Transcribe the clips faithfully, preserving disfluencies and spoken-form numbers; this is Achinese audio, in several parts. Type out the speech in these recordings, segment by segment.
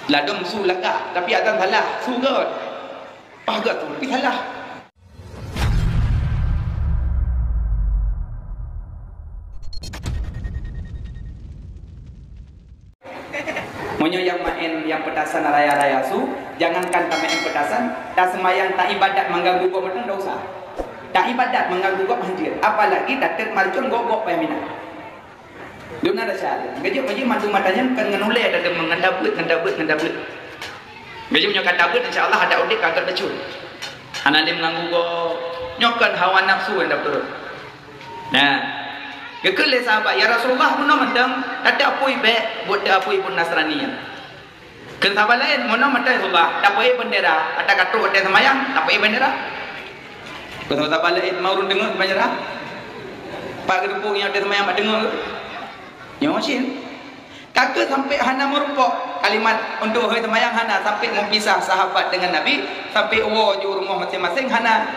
Ladôm su lagak, tapi azan salah, su göt. Paih göt su, tapi salah. Meunyoe nyang maén nyang peutasan raya-raya su, jangankan tamaén peutasan, taseumayang taibadat meuganggu gob mantong dosa. Taibadat meuganggu gob hanjeuet, apalagi tateuk marcon gob-gob payah minah. Dum na desya. Geujok-geujok mandum mata nyan kan ngon ulée dah deungon ngon tabeuet, ngon tabeuet, ngon tabeuet. Geujok nyoe ka tabeuet, insya Allah adak udeb ka geuteupeu. Hana lé meuganggu gob. Nyoe kan hawa nafsu nyang dah turun. Nah, geukheun lé sahabat, "Ya Rasulullah, meunoe mantong, tateuk apui bék, buet teuapui pun Nasrani nyan." Kheun sahabat laén, "Meunoe mantong ya Rasulullah, tapeuék bendera, ata ka trok watée seumayang, tapeuék bendera." Kheun sahabat laén, "Ma ureuëng deungoe bendera? Pat geuteupeue nyoe watée seumayang bak deungoe?" Nyoe cit. Ka keuh sampai hana meurumpok kalimat untuk hôi seumayang hana, sampai meupisah sahabat dengan Nabi, sampai woe ju rumoh maséng-maséng hana.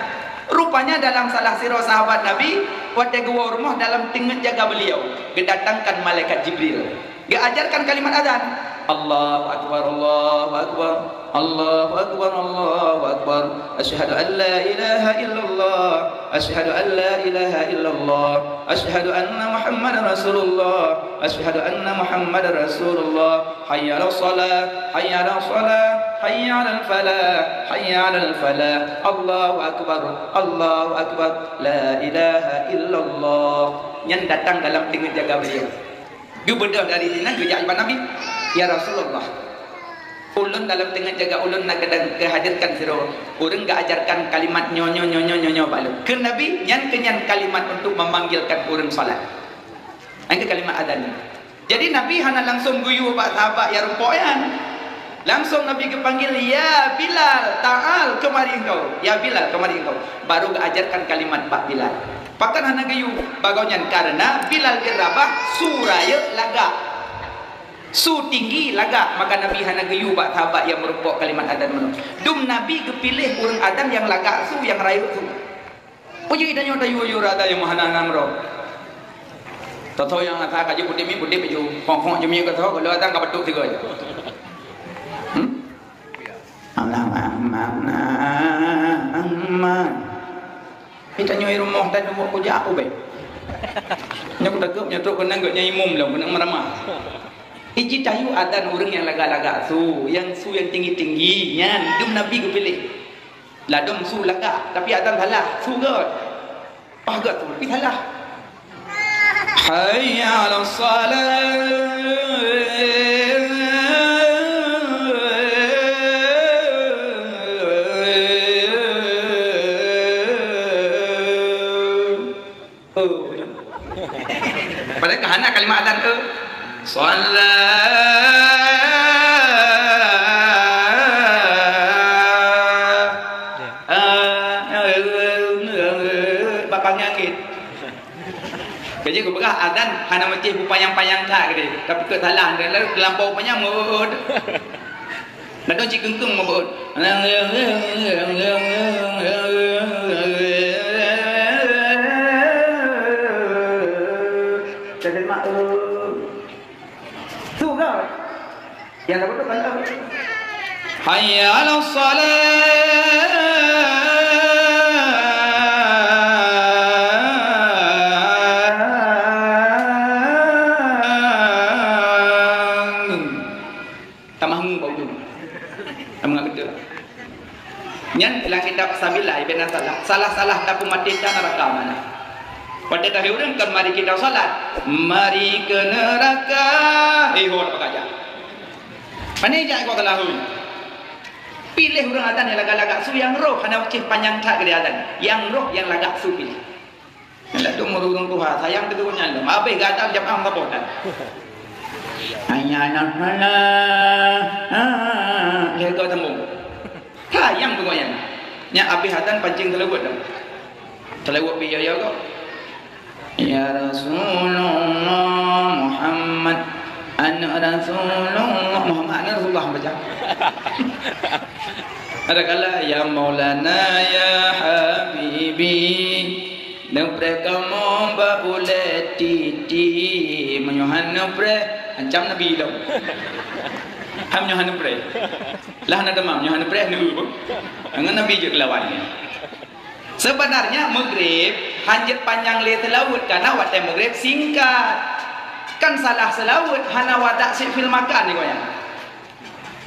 Rupanya dalam salah sidroe sahabat Nabi, watée geuwoe rumoh dalam teungeut jaga beliau, geudatangkan malaikat Jibril. Geuajarkan kalimat azan. Allahu akbar, Allahu akbar, Allahu akbar, Allahu akbar. Asyhadu an la ilaha illallah. Asyhadu an la ilaha illallah. Asyhadu anna Muhammadar Rasulullah. Asyhadu anna Muhammadar Rasulullah. Hayya 'alas shalah, hayya 'alas shalah, hayya 'alal falah, hayya 'alal falah. Allahu akbar, Allahu akbar. La ilaha illallah. Nyan datang dalam teungeut jaga beliau. Geubeudôh dari sinan geujak bak Nabi, "Ya Rasulullah, ulôn dalam teungeut jaga ulôn na keudang geuhadirkan sidroe ureuëng geuajarkan kalimat nyoe, nyoe, nyoe, nyoe, nyoe, nyoe bak lôn." Kheun Nabi, "Nyan keuh nyan kalimat untuk memanggilkan ureuëng salat." Nyan keuh kalimat azan nyan. Jadi Nabi hana langsung geuyue bak sahabat nyang rumpok nyan. Langsung Nabi geupanggil, "Ya Bilal, ta'al, kemari engkau. Ya Bilal, kemari engkau." Baru geuajarkan kalimat bak Bilal. Pakon hana geuyue bak gobnyan? Karena Bilal bin Rabah su rayeuk lagak. Su tinggi lagak, maka Nabi hana geuyue bak sahabat nyang meurumpok kalimat azan meunoe. Dum Nabi geupiléh ureuëng azan nyang lagak su, nyang rayeuk su. Peue jeuet tanyoe tayue-yue rata nyang meuhana-hana meurok? Tho-tho nyang asa ka jeuet peudiek miet, peudiek baju. Khong-khong jeumiet ka tho, kalau datang ka beutôk sigoe. Hmm? Allah, Allah, Allah. Kita nyoe rumoh dan rumoh kujak ubé. Nyoe kutakot nyoe trok keunan geuh nyang imum lom, keunan meuramah. Iji tayue adan ureuëng nyang lagak-lagak su, nyang su nyang tinggi-tinggi, nyan dum Nabi geupiléh. Ladôm su lagak, tapi adan salah, su göt. Paih göt su, tapi salah. Hayya 'alas shalah. Oh. Padahal ka hana kalimat adan tu. Shalah. Bak pangangit. Jadi geupeugah adan hana meucih beupanyang-panyang that geude. Tapi keu salah, dan lalu terlampau panyang meuut. Ladôm cit keung-keung meubeut. Jadi mak, eh, tu kan? Yang dapat tu kan? Hayya 'alas shalah. Tamah ngu bak ulôn. Tamah ngu beutôi. Nyan lam kitab Sabillah, Ibn Salah. Salah-salah tapeumaté tan neraka mana. Watée tahi ureuëng kan mari kita salat. Mari ke neraka. Eh, ho, apa kaja? Pane jak kau salah hui. Piléh ureuëng adan nyang lagak-lagak su nyang roh hana cih panyang that geude adan. Nyang roh nyang lagak su piléh. Nyan dak tu meururung tuha, sayang teuh nyan lom. Habéh gata jamaah meusaboh tan. Hanya nak mana? Ha, lego tembung. Sayang tu nyan. Nya habéh atan pancing teuleuwet dah. Teuleuwet pi ya ya kok. Ya Rasulullah Muhammad, anak Rasulullah Muhammad, anak Rasulullah baca. Ada kala ya Maulana ya Habibi. Neupreh kamoe bak ulée titi, meunyoe hana neupreh, ancam Nabi lom. Nyoe hana preh. Lah hana tamam, nyoe hana preh, neu. Ngon Nabi jeuet keu lawan nyan. Sebenarnya Maghrib hanjeuet panyang lé seulaweuet, karena watèe Maghrib singkat. Kan salah seulaweuet, hana wada' sik fil makan ni goyang.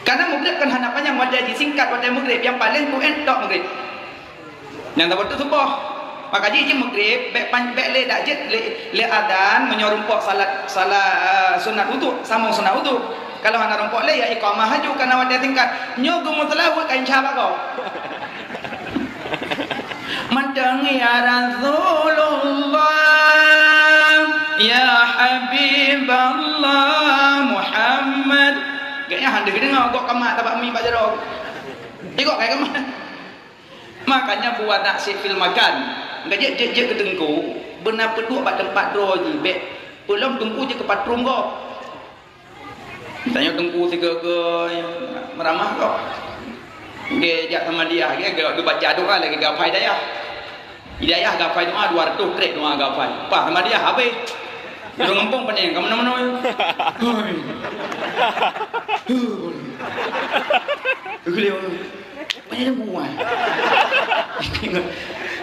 Karena Maghrib kan hana panyang, watèe jisingkat watèe Maghrib, nyang paleng peuet tok Maghrib. Nyang saboh tu suboh. Maka jih, jih Maghrib, bèk pan-, bèk lé dak jeuet lé, lé adan meunyoe rumpok salat, salat, eh, sunat udhu, sambung sunat udhu. Kalau hana rumpok lé, ya iqamah laju, karena watèe singkat. Nyoe geumeuseulaweuet ka insya Allah. Mantong ya Rasulullah, ya Habiballah Muhammad. Gaknyan hana geudeungoe, gok kamat tabak mi bak jaroe. Igok kai kamat. Makanya buat nak sipil makan. Enggak jeuet, jeuet, jeuet keu teungku, beuna peuduek bak teumpat droe jih, bèk peulom teungku jeuet keu patron gob. Tanyoe teungku sigoe-goe meuramah kok. Gé jak sama dia, gé, gé, gé baca doa lagi gapai dayah. Hidayah gapai doa dua ratus trek doa gapai. Pah sama dia habis. Ureueng gampông pening, ka meunoe-meunoe. Hoi. Huh. Geuliau. Banyak lembu, ah.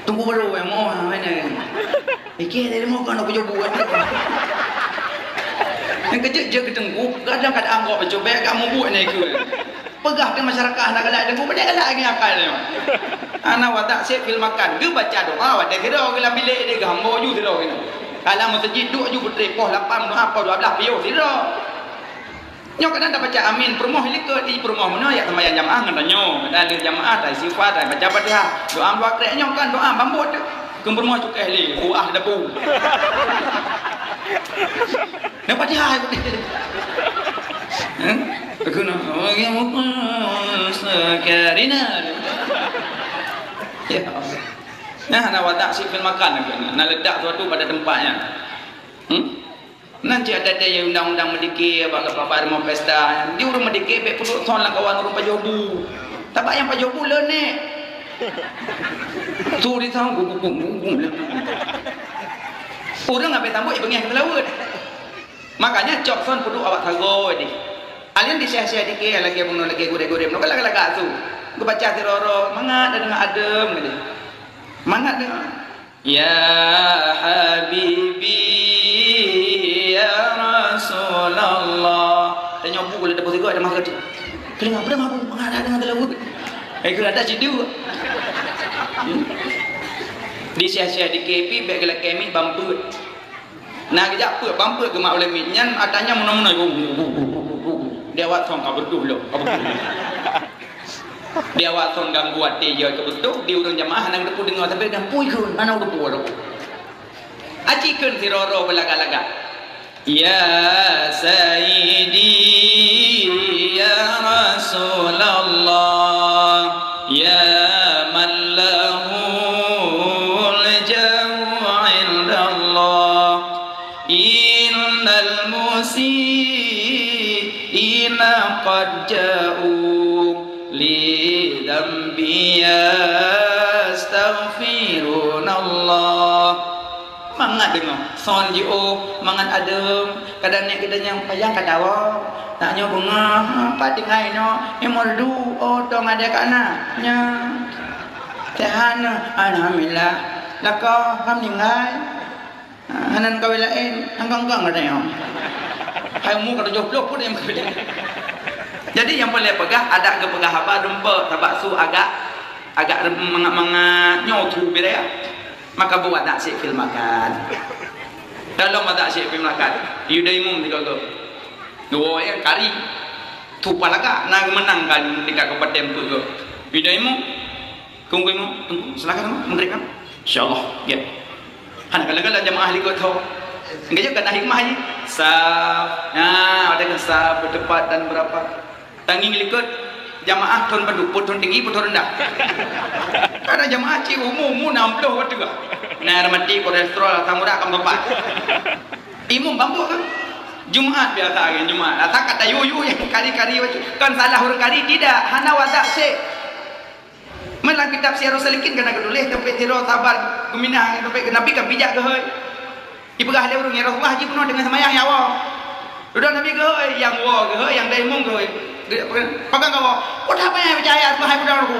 Tunggu baru, yang mau, ah, mana? Mikir dari mau kau nak kerja buat ni. Yang kejut je ketengku, kadang-kadang kau baca baik, kamu buat ni ke? Peugah ke masyarakat, nak galak tengku, pada galak lagi akal ni. Ana watak siap fil makan. Dia baca doa, watak kira orang dalam bilik dia, gambar ju tu lah. Dalam masjid, duduk ju putri, poh lapan, doa, poh dua belas, piôh, tidak. Nyoe kadang tabaca amin, peurumoh likot, di peurumoh meunoe, ya, sembahyang jamaah ngon tanyoe. Kadang lheueh jamaah, ta istighfar, ta baca Fatihah. Doa dua krek nyoe kan, doa bambot tu. Keu peurumoh cukai lé, buah debu. Dah Fatihah. Hah? Aku nak, sakarina. Ya Allah. Nah, na watak sipil makan, na letak sesuatu pada tempatnya. Hmm? Nan cit ada-ada nyang undang-undang meudike bak kapal rumoh pesta. Di ureueng meudike bèk peuduek thon lam kawan ureueng pajoh bu. Tabak nyang pajoh bu leunek. Su di thon gugum gugum. Ureueng habéh sambot ibeungèh keu seulaweuet. Makanya cok thon peuduek awak sagoe deh. Alien di syah-syah dike lagèe bunoe lagèe gurèe-gurèe bunoe kan lagak-lagak su. Geubaca siroro mangat deungon adem geude. Mangat deungon. Ya habibi, ya Rasulullah. Tanyoe bu lé dapur sigoe ada masa tu. Keulingah, peue mabuk, pengadah dengan teulaweuet. Eh, keu ada sidu. Di syah-syah dike pih bèk geulakèe miet bampeut. Na geujak peuet bampeut geumat ulèe miet nyan, atanya meunoe-meunoe. Di awak thon ka beudôh lom, ka beudôh lom. Di awak thon ganggu até jih keu beutôi, di ureueng jamaah hana geuteupeue deungoe, tapi dah pui kheun, hana geuteupeue. Aci kheun siroro beulagak-lagak. Ya Sayyidi, ya Rasulullah, ya man lahul jahu indallah. Innal musii'ina qad ja'u li dzambi yastaghfirunallah. Mangat deungoe, son jiôh, mangat adem, kadang nèk geutanyoe payah ka dawa. Tanyoe beungoh, pat tinggai nyoe, eh, merdu, oh, tong ada ka na. Nya. Sehat na, alhamdulillah. Lakoe, alhamdulillah. Ha, hana kawin laén, hanggang-gang katanya. Hai umur ka tujoh ploh pun yang kawin. Jadi nyang peureulèe peugah, adak geupeugah haba rumpok, sabab su agak, agak mangat-mangat, nyoe tu beda ya. Maka buat nak sik fil makan. Dalam masak sik fil makan. Yu dai mum tiga go. Dua ya kari. Tu palaga, na menang kan tingkat kabupaten tu go. Yu dai mum. Kung kung tunggu, silakan tunggu, mengkrik kan? Insyaallah, ya. Hana kala-kala jamaah likot tho. Enggak juga ada hikmah ni. Saf. Nah, ada kan saf berdebat dan berapa. Tangi likot jamaah thon padum, pun thon tinggi, pun thon rendah. Karena jamaah cik umur, umur enam puluh betul. Nah, remati kolesterol asam urat kan bapak. Imum bambuk kan? Jumaat biasa kan Jumaat. Asal kata yuyu yang kari-kari baca. Kan salah urang kari tidak, hana wadak sik. Malah kitab Syiarus Salikin kan geutuléh, teupeu tiro sabar geuminah, teupeu Nabi kan bijak geuhôi. Ipeugah lé ureueng, "Ya Rasulullah, haji peunoh deungon seumayang, ya Allah." Dudoe Nabi geuhôi, nyang woe geuhôi, nyang daimong geuhôi. Pakai kau, kau tak payah percaya, Tuhan yang betul aku.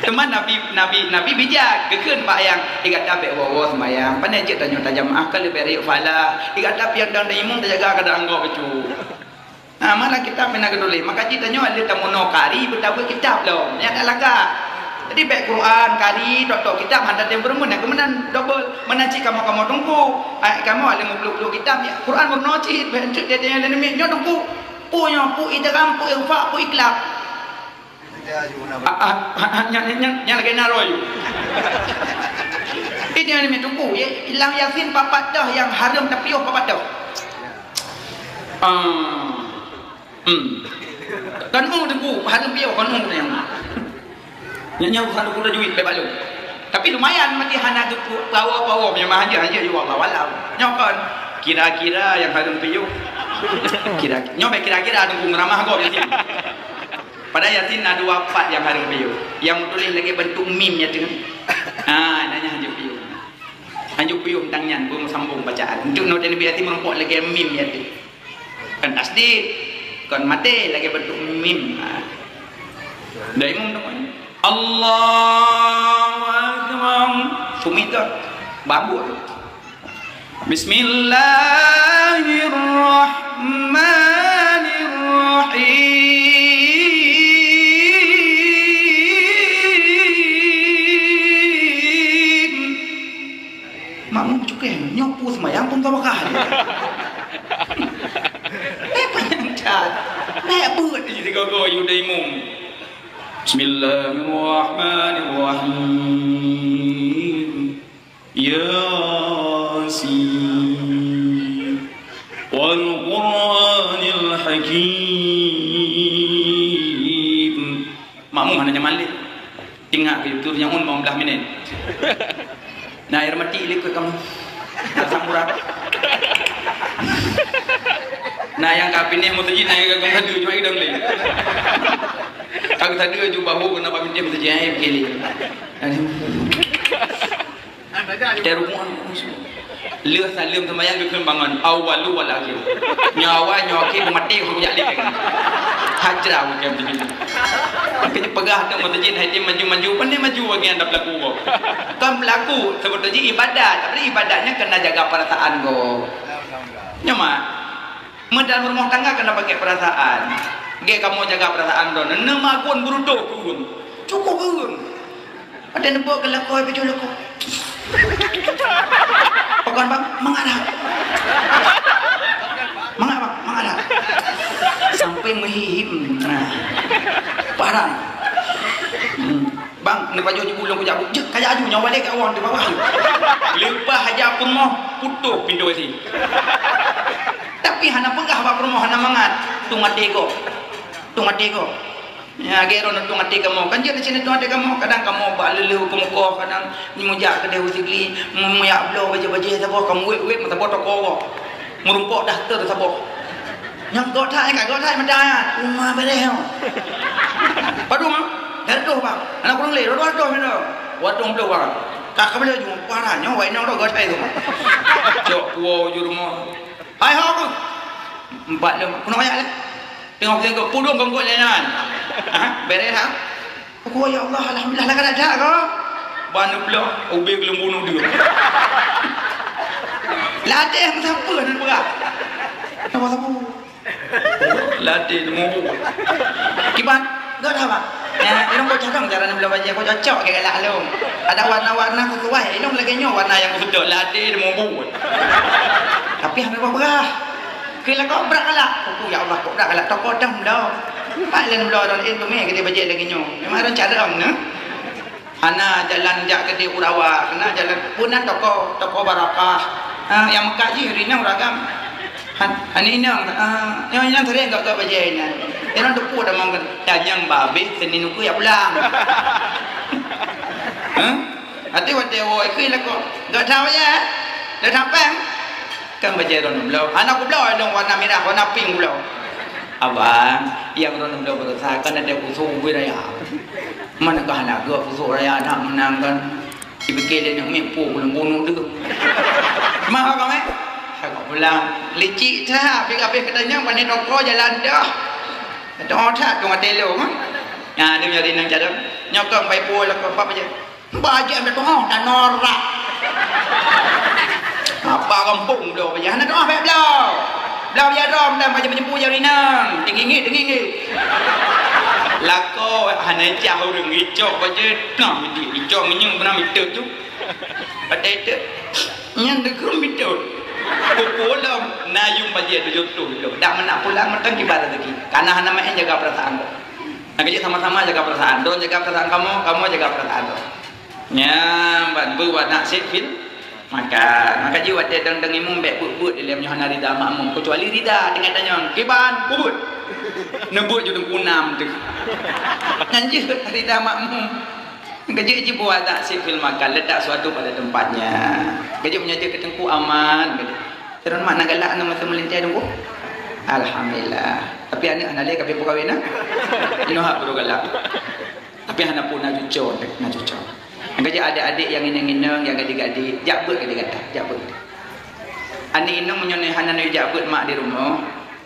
Teuma Nabi, Nabi, Nabi bijak, geukheun bak nyang, "Eh, gata bèk woe-woe seumayang, pane cit tanyoe tajamaah, ka leubeh rayeuk pahala. Eh, gata pian dan imum tajaga keuadaan gob bacut." Ha, malah kitab pih na geutuléh. Maka jih tanyoe lheueh tamunoe kari, beutabeut kitab lom. Nyan ka lagak. Jadi, bèk Quran, kari, tok-tok kitab, hana tem beureumeun, nyang keumeunang dobel. Meunan cit kamoe-kamoe teungku. Ai, kamoe lheueh meupluek-pluek kitab, ya, Quran meurunoe cit, bèk enteuk dia, dia, dia, nyoe teungku. Peue nyoe, peue idgham, peue ikhfa, peue iqlab. Ah, ah, ah, ah, nyan, nyan, nyan lagèe na roh yue. Ini yang teungku, ya, lam Yasin papat dah yang hareuem tapiôh papat dah. Ah. Hmm. Kan mu teungku, hareuem piôh, kan mu nyang. Nyan, nyan urusan teungku tajwid, bèk balum. Tapi lumayan mati hana teungku, power-power, memang hanya, hanya, ya Allah, walau. Nyoe kan, kira-kira yang hareuem piôh. Kira, nyoe bèk kira-kira teungku ngeramah gob Yasin. Padahai Yasin na dua pat nyang hareuem piôh. Nyang meutuléh lagèe bentuk mim nyan tu. Ha, nyan hanjeuet piôh. Hanjeuet piôh tang nyan, beusambông bacaan. Untuk note Nabi Yasin meurumpok lagèe mim nyan tu. Kan tasdid, kan maté lagèe bentuk mim. Ha. Dah imum tu kan. Allahu Akbar. Sumit tu. Babuk tu. Bismillahirrahmanirrahim. Makmum cukéh, nyoe peue seumayang pun ka bakah. Eh, panyang that. Naik beut di sigoe-goe yue dai imum. Bismillahirrahmanirrahim. Yasin. Wal Qur'anil Hakim. Makmum hana nyaman lé. Ingat beutôi nyang un lima belas minit. Nah, air mati likot kamu. Asam urat. Nah, nyang ka pinah meuseujid, nah, nyang ka gong sadu, cuma idong lé. Ka sadu ju bahu kena bak pinah meuseujid, ai gili. Teurumoh. Lheueh saleuem seumayang geukheun bangon, awwalu wal akhir. Nyoe awai, nyoe akhé, maté kujak lé. Hajrah bukan begitu. Tapi peugah tu meuseujid hai tim maju-maju, pandai maju bagi anda pelaku kok. Kan pelaku, sebetulnya ibadat, tapi ibadatnya kena jaga perasaan kok. Nyoe mak, meu dalam rumah tangga kena pakai perasaan. Ge kamu jaga perasaan tu, neumagun beurudôh pun. Cukup pun. Ada nebok ke lakoi baju lakoi. Pakon bang, mangat dah. Mangat bang, mangat dah. Sampai mehihim. Nah. Parah. Hmm. Bang, ni baju je bulong kejap. Jek, kaya aju nyawa balik kat orang di bawah tu. Lepas aja pun mau putus pintu sini. Tapi hana peugah bak peurumoh, hana mangat. Tu mati kok. Tu mati kok. Ya, lagèe droeneuh tueng até kamoe. Kan jeuet neutueng até kamoe. Kadang kamoe bak leuleue keu mukoh, kadang meujak keudeh u Sigli, meujak bloe bajèe-bajèe saboh, kamoe wét-wét meusaboh toko woe. Meurumpok daster saboh. Nyang gok that, ka gok that meuda. Uma bereh nyoe. Padum ah? Dua ratus bang. Aneuk kureueng lé, dua ratus meuda. Dua ratus lima puluh bang. Ka, ka boleh jumpa parah nyoe, wai nyoe gok that tu. Cok puwoe ju rumoh. Hai ho aku. Empat lom. Keunoe banyak lé. Tengok-tengok pudong gongkot lain-lain. Ha? Beres ha? Oh, ya Allah, alhamdulillah, lah ka dak ko. Ban bloe, ubé geuleumbunu dia. Ladeh meusapeue nan beurah. Nama sapu? Ladeh temu. Kiban, enggak dah, Bang. Ya, ilong kau cakap cara nan bloe bajèe, kau cocok ke galak lom. Ada warna-warna sesuai, ilong lagi nyoe warna yang sedot, ladeh temu. Tapi hampir beurah. Keu lakoe brat galak. Oh, ya Allah, kok brat galak toko dam dah. Pak laén bloe ron ilmu mé geude bajèe lagèe nyoe. Memang ron cara na. Hana jalan jak geude urawa, hana jalan pun na toko, toko barakah. Ha, nyang meukat jih rinong ragam. Han, hana inong, ha, nyang inong sering gak-gak bajèe inan. Inong teupeu dah mong kan. Tanyong babeh seni nuku ya pulang. Ha? Hati watèe woe kui lakoe. Gak tahu ya. Dah sampai. Kan bajèe droeneuh bloe. Hana kubloe ilong warna mirah, warna pink kubloe. Abang, nyang droeneuh bloe beurasa kan ada kusong ubé raya. Mana ka hana geuh kusong raya nak meunang kan. Dipike lé nyoe mé po ulôn bunuh tu. Mah ka mé? Hai kok pulang. Licik that, habéh-habéh geutanyong bak nyoe toko jalan dah. Teuh that tu mata lôn, ha? Nyan, dia jadi nang jalan. Nyokong bai pue lah, kok apa je. Bajèe ambil tu, oh, dah norak. Apa kampung bloe bajèe? Hana doa baik bloe. Bloe bajèe rom dan bajèe menyempu jari nang. Tinggi-tinggi, tinggi-tinggi. Lakoe hana cah ureueng icok bajèe. Nah, midi icok menyang beuna mitot tu. Patai tu. Nyan deungon mitot. Kupu lom, na yuem bajèe tujoh ploh kilo. Dak meunak pulang mantong kiban rezeki. Karena hana maén jaga perasaan. Nah, keuh sama-sama jaga perasaan. Droen jaga perasaan kamoe, kamoe jaga perasaan droen. Nyan ban beuet aneuk sipil makan. Maka jih watèe dong-dong imum bèk beuet-beuet ilèe meunyoe hana rida makmum. Kecuali rida tinggai tanyong, "Kiban, beuet." Neubeuet ju teungku nam teuh. Nyan jeuet rida makmum. Maka jih jibuat aneuk sipil makan, letak suatu pada tempatnya. Maka jih meunyoe jeuet keu teungku aman, maka jih. Teuma mak na galak na masa meulintèe teungku. Alhamdulillah. Tapi aneuk hana lé, ka pih peukawen na. Inoe hak guru galak. Tapi hana pun na cuco, na cuco. Nyang keuh adék-adék nyang inong-inong, nyang gadih-gadih, jak beuet gadih gata, jak beuet. Aneuk inong meunyoe hana neujak beuet mak di rumoh,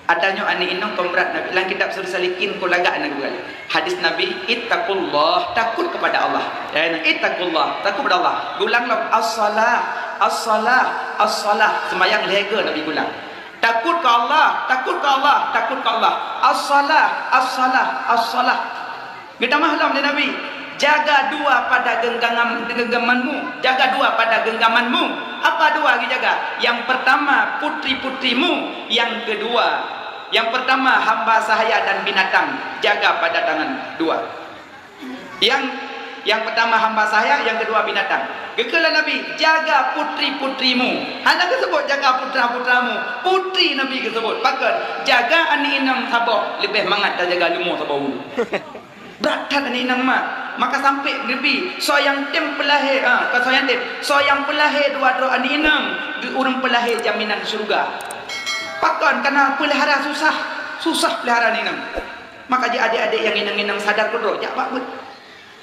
ata nyoe aneuk inong peumeurat Nabi. Lam kitab Sirus Salikin, keu lagak na geugalak. Hadis Nabi, "Ittaqullah," takut kepada Allah. Ya, "Ittaqullah," takut kepada Allah. Geulang lom, "As-shalah, as-shalah, as-shalah." Sembahyang lhèe goe Nabi geulang. Takut keu Allah, takut keu Allah, takut keu Allah. As-shalah, as-shalah, as-shalah. Geutamah lom lé Nabi, "Jaga dua pada genggaman, genggamanmu, jaga dua pada genggamanmu." Apa dua geujaga? Yang pertama, putri-putrimu. Yang kedua, yang pertama, hamba sahaya dan binatang. Jaga pada tangan dua. Yang, yang pertama hamba sahaya, yang kedua binatang. Geukheun lé Nabi, "Jaga putri-putrimu." Hana geuseubut jaga putra-putramu. Putri Nabi geuseubut. Pakon? Jaga aneuk inong saboh leubeh mangat tajaga leumo saboh ulu. Brat that aneuk inong mak. Maka sampai Nabi, soe nyang tem peulahé, ha, kon soe nyang tem, soe nyang peulahé dua droe aneuk inong, geu ureueng peulahé jaminan syeuruga. Pakon? Karena peulihara susah, susah peulihara aneuk inong. Maka jih adék-adék nyang inong-inong sadar keudroe jak bak beuet.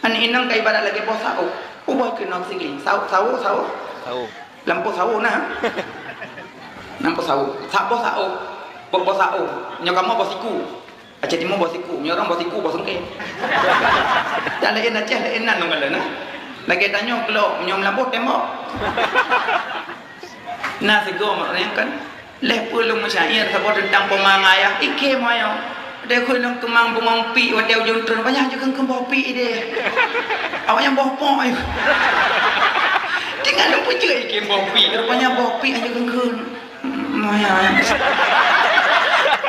Aneuk inong ka ibarat lagèe boh saôh. Ubah keunoe sigli. Saôh, saôh, saôh. Saôh. Lampôh saôh na. Lampôh saôh. Sa-, boh saôh. Boh, boh saôh. Nyoe kamoe boh siku. Aceh Timu boh siku. Nyoe ureueng boh siku, boh sungkèe. Dan laén Aceh, laén nan lôn kalon na. Lagèe tanyoe keulok, nyoe meulaboh tembok. Na sigoe mak nyan kan, lheuh peue lôn meusyair saboh teuntang poma ngon ayah, ikém ayah. Deh kheun lôn keumang bungöng pik watèe ujeuen treun, awaknyan jeuet kheun boh pik deh. Awaknyan boh pok ayah. Tinggai lôn peujeuet ikém boh pik, rupanya boh pik jeuet kheun kheun. Hmm, ayah.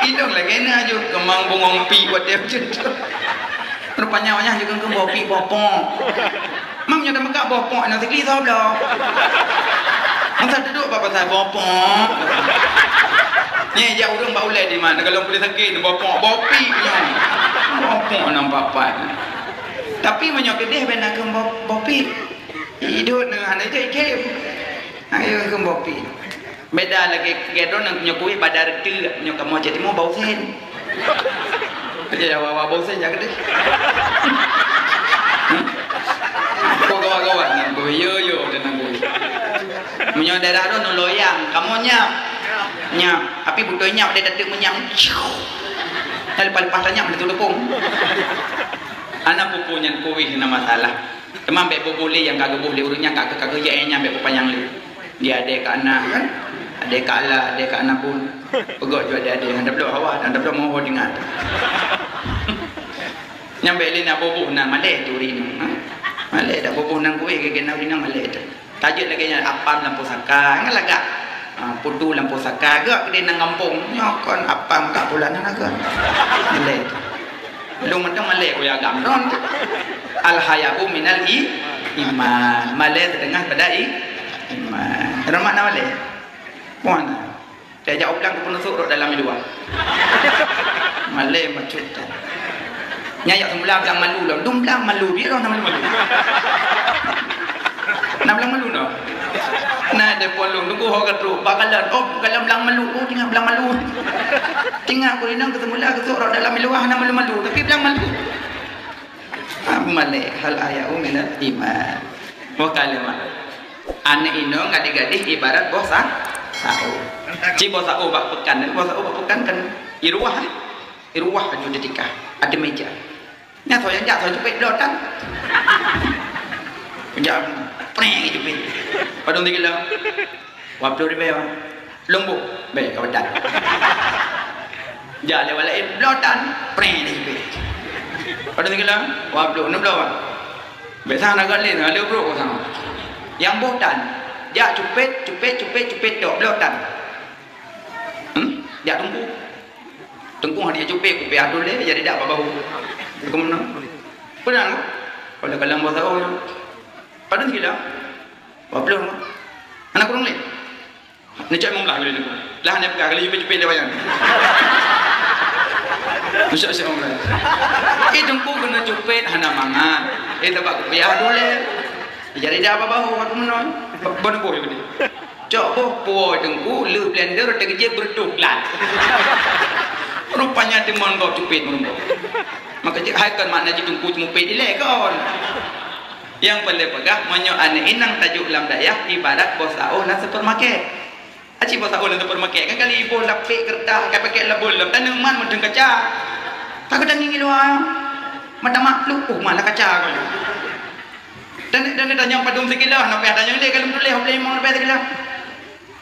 Ilôn lagèe na jeuet keumang bungöng pik watèe ujeuen treun. Rupanya awaknyan jeuet kheun kheun boh pik boh pok. Mang nyoe dah meukat boh pok na sikli soe bloe. Masa duduk bak pasai boh pok. Nyan jak ureueng bak ulèe di mana, kalau boleh sakit boh pok, boh pik nyoe. Boh pok nampak pat. Tapi meunyoe keudeh bèk na keu boh, boh pik. Idot na hana jai kem. Ayo keu boh pik. Beda lagèe, lagèe droeneuh nyoe kuweh bada reuteuek, nyoe kamoe cit timoh bau sen. Aja ya, wa, wa, bau sen jak keudeh. Kok gawa-gawa nan kuweh, yo, yo, dan nan kuweh. Meunyoe daerah droeneuh loyang, kamoe nyap. Nyap, tapi beutôi nyap dia datuk menyang. Dah lepas-lepas tanyap dia tu dukung. Anak pupu nyan kuweh na masalah. Teuma bèk boh-boh lé nyang ka geuboh lé ureueng nyan ka, ka, ka geujak nyan bèk peupanyang lé. Di adèe ka na kan? Adèe ka la, adèe ka na bun. Peugöt ju adèe-adèe, hana bloe hawa, hana bloe moho ingat. Nyang bèk lé na boh-boh nan malèe tu rinong, ha? Malèe dak boh-boh nan kuweh geugenau rinong malèe tu. Tajeuet lagèe nyan apam lampôh saka, nyan lagak. Ha, putu lampôh saka, gak keudeh nan gampông. Nyoe kon apam ka bulan hana gak. Malèe tu. Lôn mantong malèe kuya agam ron. Al haya'u minal i-, iman. Malèe siteungoh pada i-, iman. Ron makna malèe. Puan. Tajak ublang keu peuneusok rot dalam i luwa. Malèe macut tan. Nyan jak seumula blang malu lom. Dum blang malu, biar orang malu-malu. Na blang malu noh. Na depan lôn, tunggu ho ka trok. Bak kalon, oh, kalon blang malu. Oh, teuingat blang malu. Teuingat ku inong keu seumula keu sok rot dalam i luwa hana malu-malu, tapi blang malu. Ah, malèe, hal haya'u minal iman. Wa kalimah. Aneuk inong gadih-gadih ibarat boh sa-, saôh. Ci boh saôh bak peukan, boh saôh bak peukan kan i ruah, eh? Ruah aju teutika, ada meja. Nyan soe nyang jak, soe cupet bloe tan. Jak, preng cupet. Padum sikilo? Dua ploh ribèe, Wan. Lôn boh, bèk ka beudat. Jak lé wan laén, bloe tan, preng lé cupet. Padum sikilo? Dua ploh, neuh bloe, Wan. Bèk sang na geuh lé, na lé brok sang. Nyang boh tan, jak cupet, cupet, cupet, cupet, dok bloe tan. Hmm? Jak teungku. Teungku hana jicupet, kupiah dulé, jadi dak bak bahu. Keumeunang. Peue nan? Pada kalam boh saôh. Padum sikilo? Dua ploh. Hana kureueng lé. Neucok limong blah kali ni. Lah hana peugah kali cupet-cupet lé wayang. Neucok limong blah. Eh, teungku keuneuk cupet hana mangat. Eh, tabak kupiah dulé. Jadi dak bak bahu aku meunoe. Boh neuboh geude. Cok boh puwoe teungku, lheueh blender, teugeujép beureutoh glat. Rupanya timon gob cupet meureumpok. Maka cit hai kon makna jih teungku cumupet ilèe kon. Nyang peureulèe peugah, meunyoe aneuk inong tajok lam dayah, ibarat boh saôh lam supermarket. Aci boh saôh lam supermarket, kan kali iboh lapék keureutah, ka pakèk labôn lom, taneuk man mantong kaca. Takot tangieng i luwa, mata mak pluek, oh, mak lam kaca kon. Dan, dan tanyong padum sikilo, hana payah tanyong lé, ka lôn tuléh, hana payah limong, hana payah sikilo.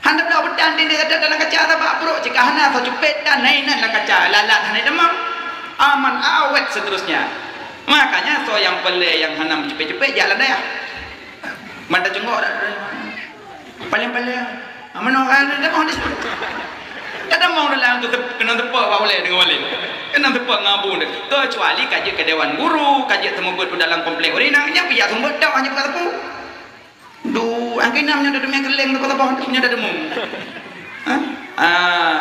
Hana bloe beutan tindéh that dalam kaca, sabab brok cit ka hana soe cupet tan, na inan lam kaca, lalat hana itamong. Aman awet seterusnya. Makanya soe nyang peureulèe nyang hana meucupet-cupet, jak lam dayah. Mata cunggok dak. Paleng-paleng. Ah, meunoe kan dak tamong di situ. Dak tamong dalam tu tep-, keuneuk teupok bak ulèe deungon walèe. Keuneuk teupok ngon abu deh. Keucuali ka jeuet keu dewan guru, ka jeuet seumeubeuet u dalam komplek ureueng inong, nyan pih jak seumeubeuet dak hana buka teupok. Duh, angkée nam nyoe dak teumé keuleng teupok-teupok nyoe dak teumong. Hah? Ah.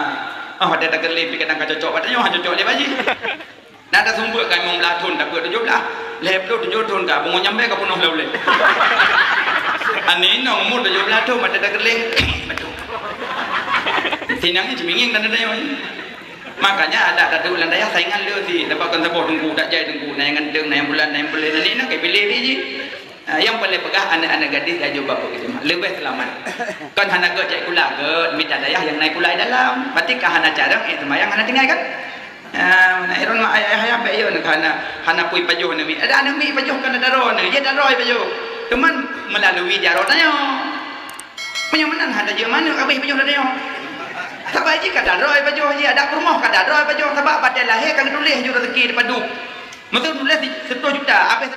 Oh, dak dak keuleng pih kadang ka cocok bak tanyoe, hana cocok lé bak jih. Na taseumeubeuet ka limong blah thon, tapeuet tujoh blah. Lhèe ploh tujoh thon ka, pungo nyang bèe ka peunoh lé ulèe. Aneuk inong umur tujoh blah thon, mata takeuleng. Sinang nyan ceumingieng dan ada nyoe. Makanya adak taduek lam dayah saingan le si, dapat kon saboh teungku, dak jai teungku, na nyang ganteng, na nyang bulan, na nyang peulén, na nyang inong kai piléh jih. Ah, nyang peureulèe peugah aneuk-aneuk gadis jak jok bak peuet keutimang. Leubeh seulamat. Kon hana gèt jak sikula, gèt mita dayah nyang na sikula di dalam. Berarti ka hana carông, eh, seumayang hana tinggai kan? Ah, na iron mak ayah, ayah, ayah, bèk yo, hana, hana pui pajoh aneuk miet. Ada aneuk miet pajoh kan ada droe aneuk, ya ada droe pajoh. Cuman melalui jaroe tanyoe. Meunyoe meunan hana jeuet manok habéh pajoh tanyoe. Sabab jih ka ada droe pajoh, jih ada peurumoh ka ada droe pajoh, sabab bak watèe lahé ka geutuléh ju rezeki dipadub. Meuteun tuléh siploh juta, habéh